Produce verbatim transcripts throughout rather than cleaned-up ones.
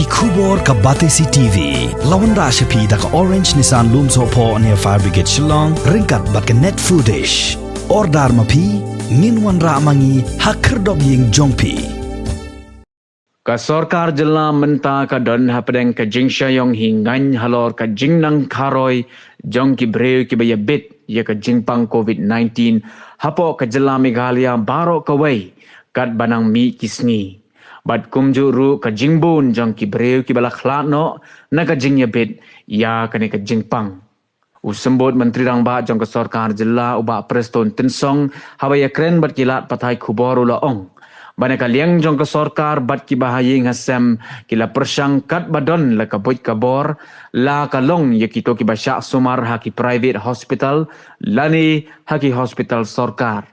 Khubor ka Batesi T V. La wanrah sha phi da ka Orange Nissan Lumsohphoh near Fire Brigade Shillong, ryngkat bad ka Net Foodish. Order ma phi, ngin wanrah ma ngi ha khyrdop ïing jong phi. Ka sorkar jylla mynta ka don hapdeng ka jingshah ïong hi ngaiñ halor ka jingnang kharoi jong ki briew kiba ïabit ïa ka jingpang covid nineteen hapoh ka jylla Meghalaya baroh kawei, katba nang mih ki sngi. Bad kumjuh ruh ka jingbun jong ki briew kiba la khlad noh na ka jingïabit ïa kane ka jingpang. U Symbud Myntri Rangbah jong ka sorkar jylla u Bah Prestone Tynsong haba ïakren bad ki lad pathai khubor u la ong ba na ka liang jong ka sorkar bad kiba ha ïing ha sem ki la pyrshang katba don la ka buit ka bor, la ka long ïa kito kiba shah sumar ha ki private hospital lane ha ki hospital sorkar.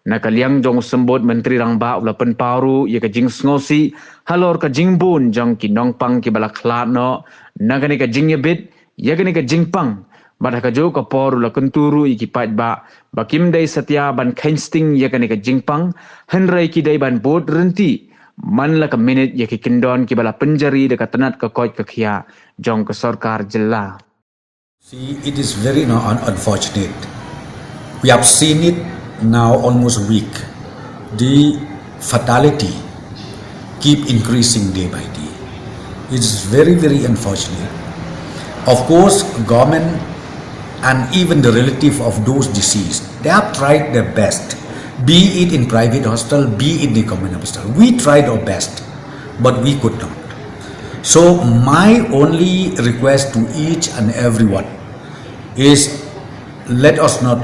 Na ka liang jong u Symbud Myntri Rangbah u la pynpaw ruh ïa ka jingsngewsih halor ka jingbun jong ki nongpang kiba la khlad noh na kane ka jingïabit ïa kane ka jingpang. Bad ha kajuh ka por u la kyntu ruh ïa ki paidbah ba kim dei satia ban kheiñ sting ïa kane ka jingpang, hynrei ki dei ban bud ryntih man la ka minit ïa ki kyndon kiba la pynjari da ka tnat ka koit ka khiah jong ka sorkar jylla. See, it is very, you know, un- unfortunate. We have seen it now almost a week. The fatality keep increasing day by day. It's very, very unfortunate. Of course, government and even the relative of those deceased, they have tried their best, be it in private hospital, be it in the government hospital. We tried our best, but we could not. So my only request to each and everyone is, let us not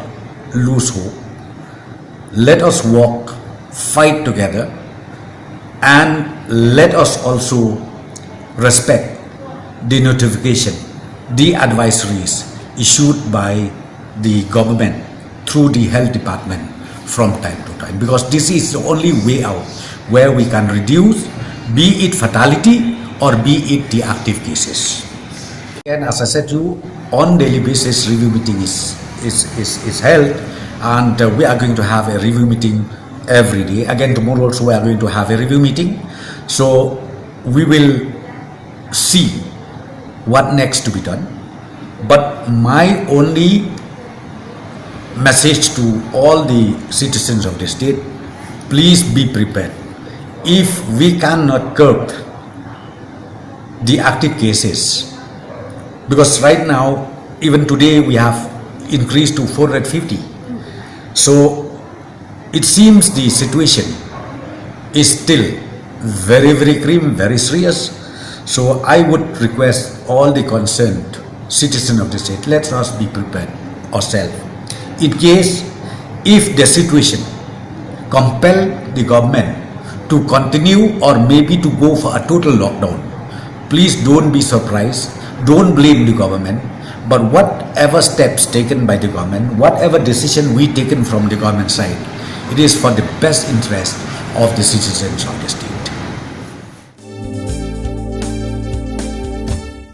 lose hope. Let us work, fight together, and let us also respect the notification, the advisories issued by the government through the health department from time to time, because this is the only way out where we can reduce, be it fatality or be it the active cases. And as I said to you, on daily basis, review meeting is, is, is, is held, and uh, we are going to have a review meeting every day. Again, tomorrow also we are going to have a review meeting. So we will see what next to be done. But my only message to all the citizens of the state, please be prepared. If we cannot curb the active cases, because right now, even today, we have increased to four hundred fifty. So it seems the situation is still very, very grim, very serious. So I would request all the concerned citizen of the state, let us be prepared ourselves. In case if the situation compel the government to continue or maybe to go for a total lockdown, please don't be surprised, don't blame the government, but whatever steps taken by the government, whatever decision we taken from the government side, it is for the best interest of the citizens of the state.